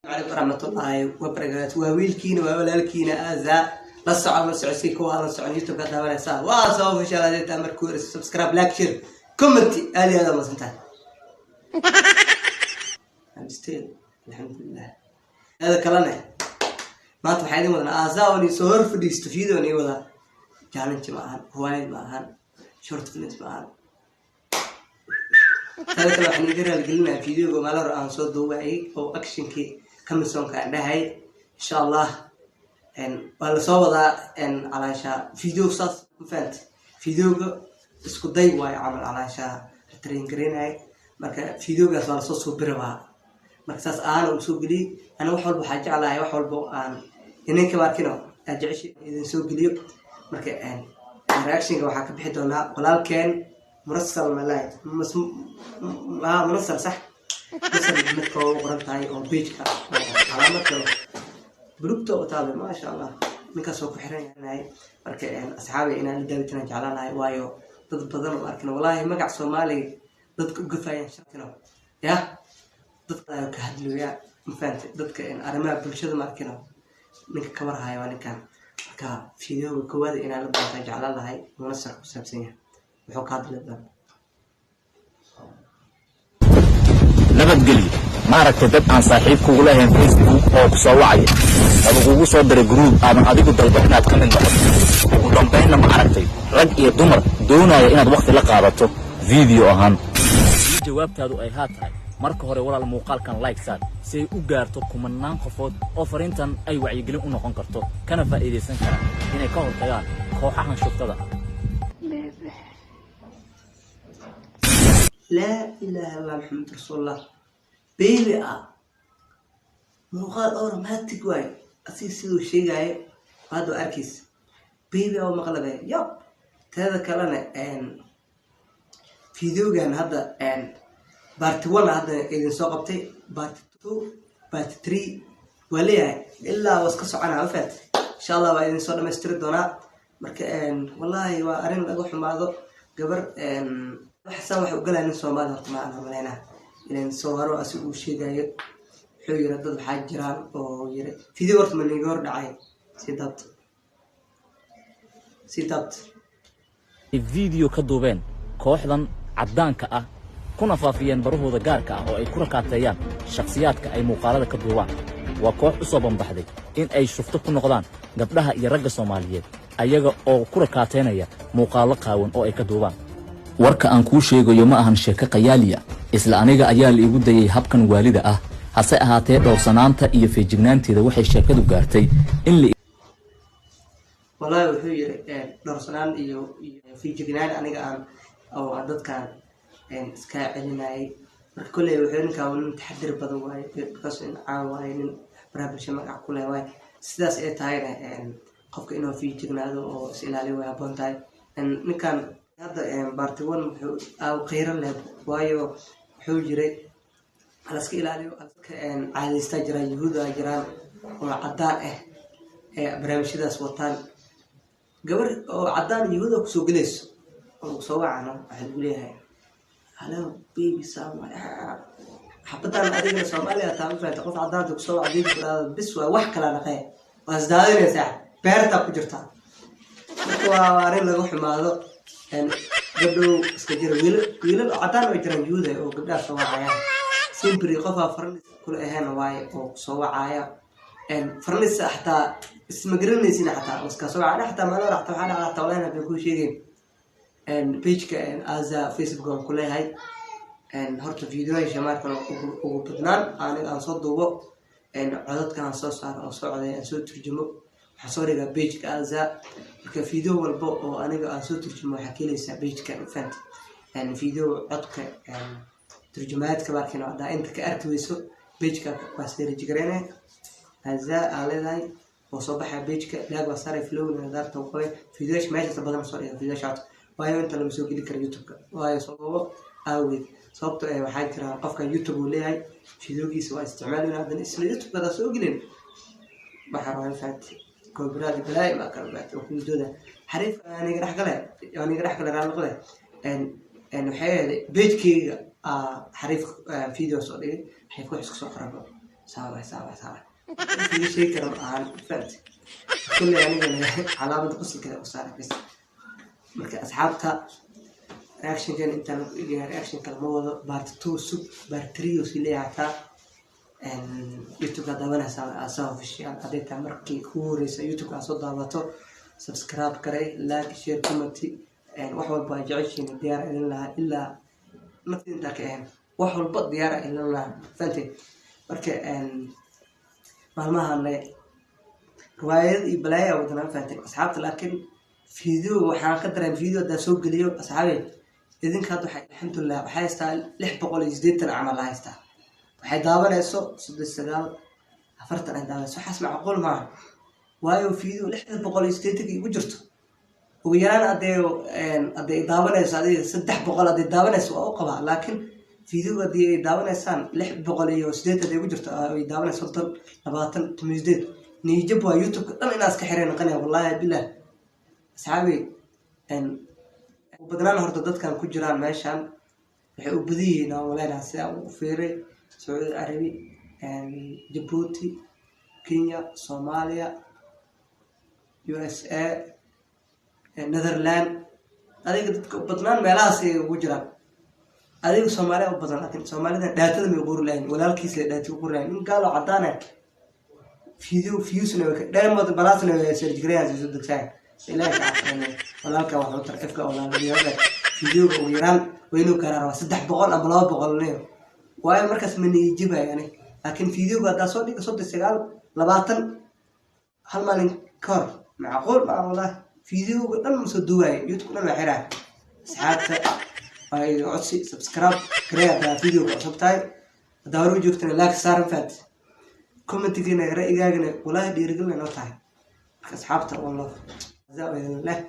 Calaykum waraxmatullaahi wabarakaatu. Waa wiilkiina, waa walaalkiina Aza. La soco, la soco si kuwa la socon YouTube ka daawanaysaa. Waa soo official adeeta. Markuu hore subscribe, like, share, comment. Aad iyo aad umasantahay. I'm still, alxamdulilah. Aada kalene maanta waxaa idin wadanaa Aza oo ni soo hor fadhiisto. Video ni wadaa, challenge ma ahan, riwaayad ma ahan, short films ma ahan. Taada kale waxaan iga raaligelinayaa videoga maala hore aan soo duubayay oo actionkii kamisonka aan dhahay. Insha Allah waa lasoo wadaa calaasha video saas, ma fahanti? Videoga isku day waayo camal calaasha la train gareynaya. Marka videogaas waa lasoo suubi rabaa. Marka saas aana uu soo geliyey. Ana wax walba waxaa jeclahay, wax walba aan idinka markino aad jeceshi idin soo geliyo. Marka reactionka waxaa ka bixi doonaa walaalkeen Munasal Malay, Munasal, sax, Munasal midka ugu qoran tahay oo pageka calaamadka bulugta oo taabe. Maasha Allah, ninkaas oo ku xiran yahay. Marka asxaabi inaan la daawitanaan jeclaan lahay, waayo dad badan oo arkin wallahi magac Soomaaliga dadka u gafayaan shakino ya dadka ka hadlooya, ma fahantay? Dadka arrimaha bulshada ma arkino, ninka ka warhaya waa ninkan. Marka videoga koowaad inaan la daawataan jeclaan lahay, Munasar ku saabsan yahay, wuxuu ka hadli doona. Nabadgelyo. Maaragtay, dad aan saaxiib kugula ahayn Facebook oo ku soo wacaya ama kugu soo diray group aadan adigu dalba inaad ka mid noqoto? Ugu dambaynna, ma aragtay rag iyo dumar doonaya inaad wakhti la qaadato video ahaan? Jawaabtaadu ay haa tahay, marka hore walaal muuqaalkan like saar si ay u gaarto kumanaan qofood oo fariintan ay wacyigelin u noqon karto, kana faa'iidaysan karaan inay ka hortagaan kooxahan shuftada. Baby. Laa ilaaha illallah, Maxamed rasuulullah. Baby ah, muuqaal oo romantic waay. Asiga siduu sheegaayo hadda waa arkaysa, baby oo maqlabe yab. Teeda kalena videogan hadda part one hadda idin soo qabtay, part two, part three waa leeyahay, ilaa waa iska soconaa, ma fahat? Insha Allah waa idin soo dhamaystiri doonaa. Marka wallahi waa arrin laga xumaado. Gabar waxsaan waxay ugalaya nin Soomaali horta ma aan malaynaa ilan soo haro. Asiga uu sheegayo wuxuu yiri dad waxaa jiraan oo yiri video horta ma niga hor dhacay. Si dabt, si dabt. Video ka duubeen kooxdan caddaanka ah, kuna faafiyeen barahooda gaarka ah oo ay ku rakaateeyaan shakhsiyaadka ay muuqaalada ka duubaan. Waa koox u soo bambaxday in ay shufto ku noqdaan gabdhaha iyo ragga Soomaaliyeed, ayaga oo ku rakaateynaya muuqaallo qaawan oo ay ka duubaan. Warka aan kuu sheegayo ma ahan sheeko khayaaliya. Isla aniga ayaa la igu dayay habkan waalida ah. Hase ahaatee, dhowrsanaanta iyo feejignaanteeda waxay sheekadu gaartay in la Wallahi wuxuu yiri dhowrsanaan iyo feejignaan aniga aan oo aan dadkan iska celinayay. Marka kolley wuxuu ninkaa nin taxadir badan waaye, because nin caan waaye, nin baraha bulsha magac ku leh waaye. Sidaas ay tahayna qofka inuu feejignaado oo is ilaaliyo way habboon tahay. Ninkan hadda part one wuxuu qiiran leh, waayo wuxuu jiray halaska ilaaliyo. Dadka caadaystaa jiraan, Yahuuda jiraan oo caddaan ah ee barnaamijyadaas wataan. Gabar oo caddaan Yahuuda kusoo gelayso oo soo wacano, waxaa lagu leeyahay "Hello baby," sama xabadaan adigana Soomaaliya taa, ma fahanta? Qof caddaanta kusoo waca, baby kulaada, bis waa wax kala dhaqee, waa isdaadinaysaa, beertaa ku jirtaa. Marka waa arrin laga xumaado. Gabdhow iska jira. Wiilal, wiilal oo caddaan oo jiraan, Yuhuuda oo gabdhaha soo wacaya simply qofaa friends kula ahayn waaye oo soo wacaya. Friends xataa isma garanaysin, xataa oo iska soo wacaya. Xataa maalin hore xataa waxaa dhacda, xataa wallahi bay kuu sheegeen. Pageka Aza Facebook aan ku leeyahay horta videoyasha markan ugu badnaan aniga aan soo duubo, codadka aan soo saaro oo soo coday, aan soo turjumo, waxaan soo dhigaa pageka Aza. Marka video walba oo aniga aan soo turjumo waxaa ka heleysaa pageka fant. Video codka turjumaadka markin haddaa inta ka arki weyso, pageka waa search gareynaya, Aza aa leedahay oo soo baxaya pageka. Like waa saaray, follow daarta qabay. Videoyaasha meeshaas badan soo dhiga, videoyaasha codka, waayo inta lama soo geli karo YouTube-ka, waayo sababo aaweed. Sababto eh waxaa jira qofka YouTube uu leeyahay, videogiisa waa isticmaalina, haddana isla YouTube hadaa soo gelin waxaa rabaa fahat copyright balaayo ma kala baat oo kudooda xariif aniga dhex gale, aniga dhex gale raali. Waxay ahayd pagekeyga xariif video soo dhigay, xariifka wax isku soo qoraba. Saa waay, saa waay, saa waay, iga sheegi kara ma ahan, fahamti? Kulley anigana calaamada qosolkeeda u saaray bis. Marka asxaabta, reactionkan intaan ku egyahay, reaction kale ma wado. Part two sug, part three oo sii leeyahay hataa. YouTube-ka daawanaysaa Asa Official. Hadday tahay markii kugu horeysa YouTube aad soo daawato, subscribe garay, like, share, comment, wax walba ay jeceshiin diyaar idin lahaa, ilaa nafti intaa ka ahayn, wax walba diyaar idin lahaa, fahanteen? Marka maalmahane riwaayad iyo balaaya wadanaa, fahanteen asxaabta? Laakiin video waxaan ka dareem, video haddaan soo geliyo, asxaabe, idinka hadda waxay, alxamdulilah, waxay haystaa 680 camal la haystaa. Waxay daawanayso 39, 40 ay daawanayso. Waxaas macquul maaha, waayo video 680-ka igu jirto, ugu yaraan hadday daawanayso adiga 300 hadday daawanayso waa u qabaa. Laakiin videoga haddii ay daawanaysaan 680 hadday ugu jirto, ay daawanayso 30, 20, 18, niyajab waa. YouTube-ka dhan inaa iska xireen noqonaya, wallahi bilah. Asxaabi, u badnaan horta dadkan ku jiraan meeshan waxay u badan yihiin, aan maleynaha sida u fiiray, Sacuudi Carabi, Jabuuti, Kenya, Soomaaliya, USA, Netherland. Adiga dadka u badnaan meelahaas ay ugu jiraan. Adiga Soomaaliya u badan, laakiin Soomaalida dhaatada may qori lahayn, walaalkiis la dhaati qori lahayn. Nin gaalo cadaan ah video viewsna way ka dheermad balaasna way search gareeyaan, soo degtaan. Ilaahay ka cabsanay, walaalka wax u tar ifka walaalnimada. Videoga ugu yaraan waa inuu garaa rabaa 300 ama 200 neyo, waayo markaas ma niyajibay ani. Laakiin videoga haddaa soo dhiga 39, 20 hal maalin ka hor, macquul maa wallahi. Videoga dhan ma soo duwaayo, YouTube dhan waa xiraa. Asxaabta, waa idin codsi, subscribe garee haddaa videoga cusub tahay. Haddaa hore u joogtana, like saaran, faat commentigiina, ra'yigaagana walaahi dhiirigelina noo tahay. Marka asxaabta, one love idin leh.